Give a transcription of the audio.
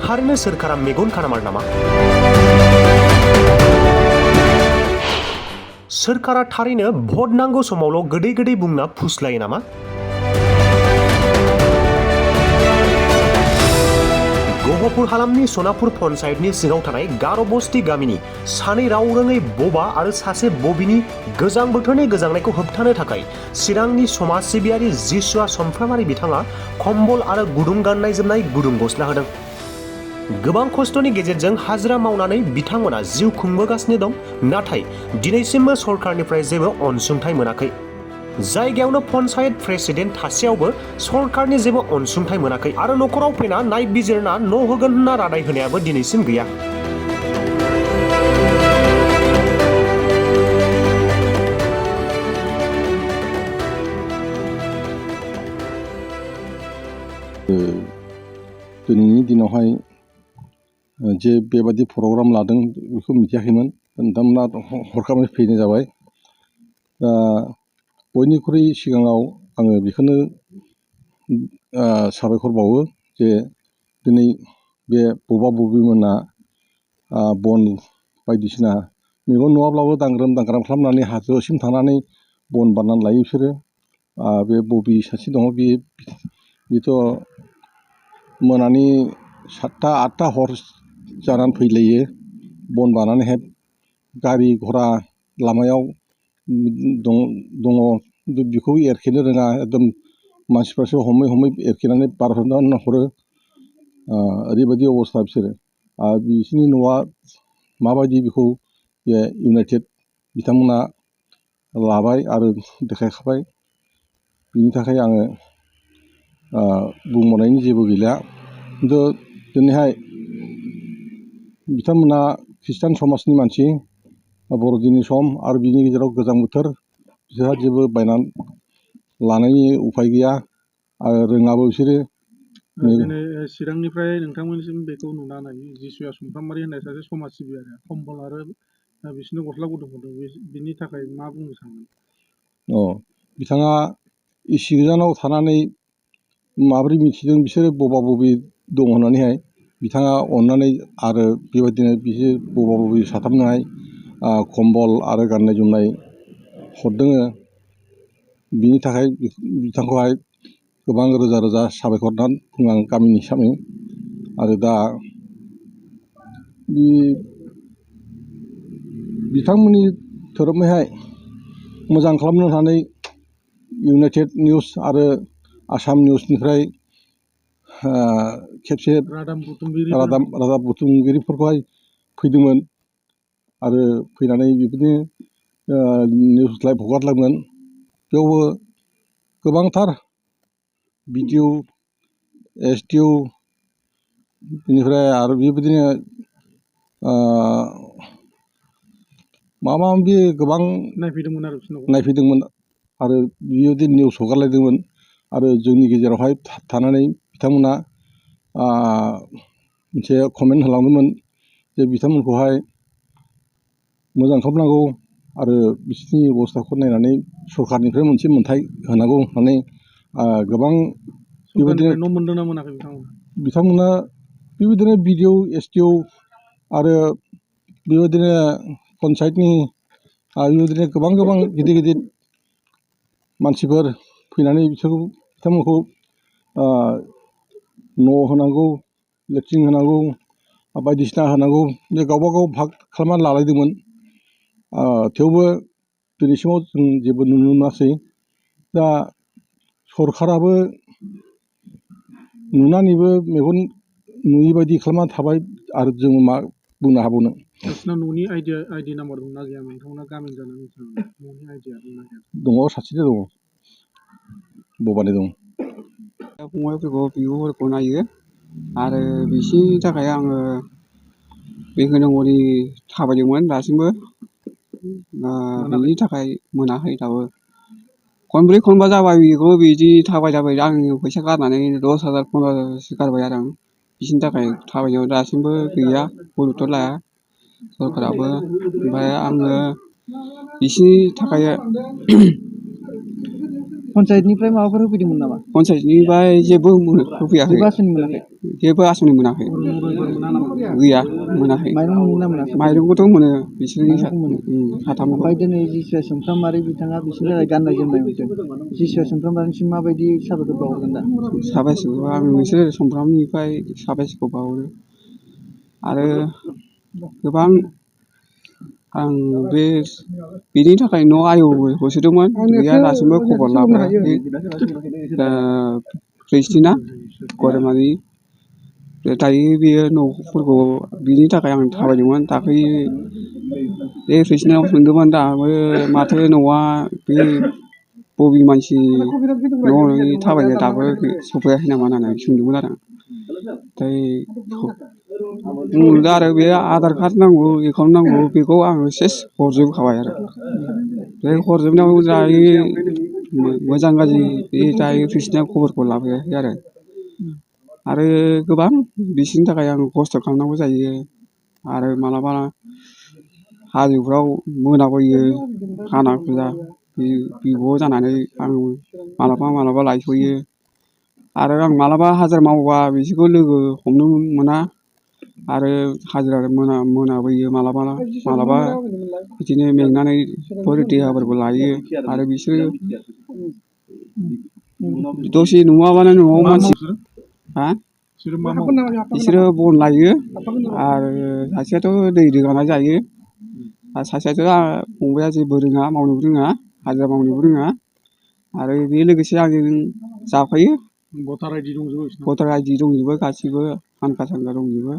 थारैनो सोरखारा मेगन खानामार नामा? सोरखारा थारैनो भट नांगौ समावल' गोदै गोदै बुंना फुस्लायो नामा? गहपुर हालामनि सनापुर पन्चायतनि सिङाव थानाय गार' बस्ति गामिनि सानै राव रोङै बबा आरो सासे बबिनि गोजां बोथोरनि गोजांनायखौ होबथानो थाखाय चिरांनि समाज सिबियारि जिसुआ समफ्रामारि बिथाङा कम्बल आरो गुदुं गाननाय जोमनाय गुदुं गस्ला होदों। गोबां खस्थ'नि गेजेरजों हाजिरा मावनानै बिथांमोना जिउ खुंबोगासिनो दं, नाथाय दिनैसिमबो सरकारनिफ्राय जेबो अनसुंथाइ मोनाखै। जायगायावनो पन्चायत प्रेसिडेन्ट थासेयावबो सरकारनि जेबो अनसुंथाइ मोनाखै आरो न'खराव फैना नायबिजिरना न' होगोन होनना रादाय होनायाबो दिनैसिम गैया। दिनैनि दिनावहाय जे बेबादि प्रग्राम लादों बेखौ मिथियाखैमोन। नोंथांमोना हरखाबै फैनाय जाबाय। दा बयनिख्रुइ सिगाङाव आङो बेखौनो साबायखर बावो जे दिनै बे बबा बबिमोना बन बायदिसिना मेगन नुवाब्लाबो दांग्रोम दांग्राम खालामनानै हाजोसिम थांनानै बन बाननानै लायो बिसोरो। बे बबि सासे दङ, बेथ' मोनानि 7टा 8टा हर जानानै फैलायो बन बानानैहाय। गारि घरा लामायाव दङ, बेखौ एरखेनो रोङा, एकदम मानसिफ्रासो हमै हमै एरखेनानै बारहोनानै हरो। ओरैबायदि अबस्था बिसोरो। बिसोरनि न'आ माबायदि बेखौ बे इउनाइटेड बिथांमोना लाबाय आरो देखायखाबाय। बिनि थाखाय आङो बुंबावनायनि जेबो गैला। खिन्थु दिनैहाय बिथांमोना खृष्टान समाजनि मानसि, बर'दिननि सम आरो बिनि गेजेराव गोजां बोथोर, बिसोरहा जेबो बायनानै लानायनि उफाय गैया आरो रोङाबो बिसोरो। दिनै चिरांनिफ्राय नोंथांमोननिसिम बेखौ नुनानै जिसुआ सुमफ्रामारि होननाय सासे समाज सिबियारिया कम्बल आरो बिसोरनो गस्ला गुदुं हरदों, बिनि थाखाय मा बुंनो सानगोन? बिथाङा इसे गोजानाव थानानै माबोरै मिथिदों बिसोरो बबा बबि दं होननानैहाय? बिथाङा अननानै आरो बेबायदिनो बिसोर बबा बबि साथामनोहाय कम्बल आरो गाननाय जोमनाय हरदों। बिनि थाखाय बिथांखौहाय गोबां रोजा रोजा साबायखर बुङो आं गामिनि हिसाबै। आरो दा बिथांमोननि धोरोमैहाय मोजां खालामनो होननानै इउनाइटेड निउस आरो आसाम निउसनिफ्राय खेबसे रादाब बुथुमगिरिफोरखौहाय फैदोंमोन आरो फैनानै बेबायदिनो निउस लाइभ हगारदोंमोन। बेयावबो गोबांथार भिडिअ, एसडिअ, बेनिफ्राय आरो बेबायदिनो माबा माबि गोबां नायफैदोंमोन आरो बेबायदि निउस हगारलायदोंमोन। आरो जोंनि गेजेरावहाय थानानै बिथांमोना मोनसे कमेन्ट होलांदोंमोन जे बिथांमोनखौहाय मोजां खालामनांगौ आरो बिसोरनि अबस्थाखौ नायनानै सरकारनिफ्राय मोनसे मोनथाय होनांगौ होननानै गोबां बेबायदिनो न' मोनदों ना मोनाखै बिथांमोना बेबायदिनो भिडिअ, एसडिअ आरो बेबायदिनो पन्चायतनि बेबायदिनो गोबां गिदिर गिदिर मानसिफोर फैनानै बिथांमोनखौ न' होनांगौ, लेट्रिन होनांगौ, बायदिसिना होनांगौ, बे गावबा गाव भाग खालामनानै लालायदोंमोन। थेवबो दिनैसिमाव जों जेबो नुनो मोनासै। दा सरकाराबो नुनानैबो मेगन नुयि बायदि खालामनानै थाबाय आरो जों मा बुंनो हाबावनो। नोंसिनाव न'नि आइडि नाम्बार दंना गैया? नोंथांमोना गामिनि जानानै न'नि आइडिया दंना गैया? दङ, सासेनो दङ, बबानि दं। फंबायफोरखौ बिब'फोरखौ नायो आरो बिसोरनि थाखाय आङो बे होनांगौनि थाबायदोंमोन, दासिमबो बिनि थाखाय मोनाखै दाबो। खनब्रै खनबा जाबाय बेखौ बिदि थाबाय आंनि फैसा गारनानै 10,000 15,000 गारबाय आरो आं बिसोरनि थाखाय थाबायनायाव दासिमबो गैया, गुरुथ' लाया सरकाराबो। ओमफ्राय आङो बिसोरनि थाखाय पन्चायतनिफ्राय माबाफोर होफैदोंमोन नामा? पन्चायतनिफ्राय जेबो होफैयाखै, जेबो आसनि मोनाखै। गैया मोनाखै माइरं मोनोना मोनाखै? माइरंखौथ' मोनो बिसोरनि माइरंखौ मोनो। साथामखौ ओमफ्राय दिनै जिसुआ सुमफ्रामारि बिथाङा बिसोरनि थाखाय गाननाय जोमनाय हरदों। जिसुआ सुमफ्रामारिसिम माबायदि साबायखर बावहरगोन दा? साबायखर आं नोंसोर सुमफ्रामनिफ्राय साबायखर बावहरो आरो गोबां आं बिनि थाखाय न' आयौबो होसोदोंमोन गैया दासिमबो खबर लाबोआखै प्रेसिडेन्टआ गरामारि दायो बेयो न'फोरखौ बिनि थाखाय आं थाबायदोंमोन दाख्लै बे प्रेसिडेन्टआव सोंदोंमोन दाबो माथो न'आ बे बबे मानसि न'नि थाबायनो दाबो सफैयाखै नामा होननानै सोंदोंमोन आरो ओमफ्राय बुंदों आरो बे आधार कार्ड नांगौ एकाउन्ट नांगौ बेखौ आङो सेस हरजोबखाबाय आरो बे हरजोबनायाव दायो मोजां गाज्रि बे दायो प्रेसिडेन्टआ खबरखौ लाफैयाखै आरो गोबां बिसोरनि थाखाय आं खस्थ' खालामनांगौ जायो आरो मालाबा हाजोफ्राव मोनाबोयो खाना खुजा बिब' जानानै आं मालाबा लायथ'यो आरो आं मालाबा हाजिरा मावोबा बिसोरखौ लोगो हमनो मोना आरो हाजिरा मोनाबोयो मालाबा बिदिनो मेंनानै देहाफोरखौ लायो आरो बिसोरो दसे नङाबानो न'आव मानसि हा बिसोरो मा मावो? बिसोरो बन लायो आरो सासेयाथ' दै रोगाना जायो आरो सासेयाथ' फंबाया जेबो रोङा मावनोबो रोङा हाजिरा मावनोबो रोङा आरो बे लोगोसे आंजों जाफायो भटार आइडि दंजोबो बिसोरनाव? भटार आइडि दंजोबो गासिबो पान कार्ड दंजोबो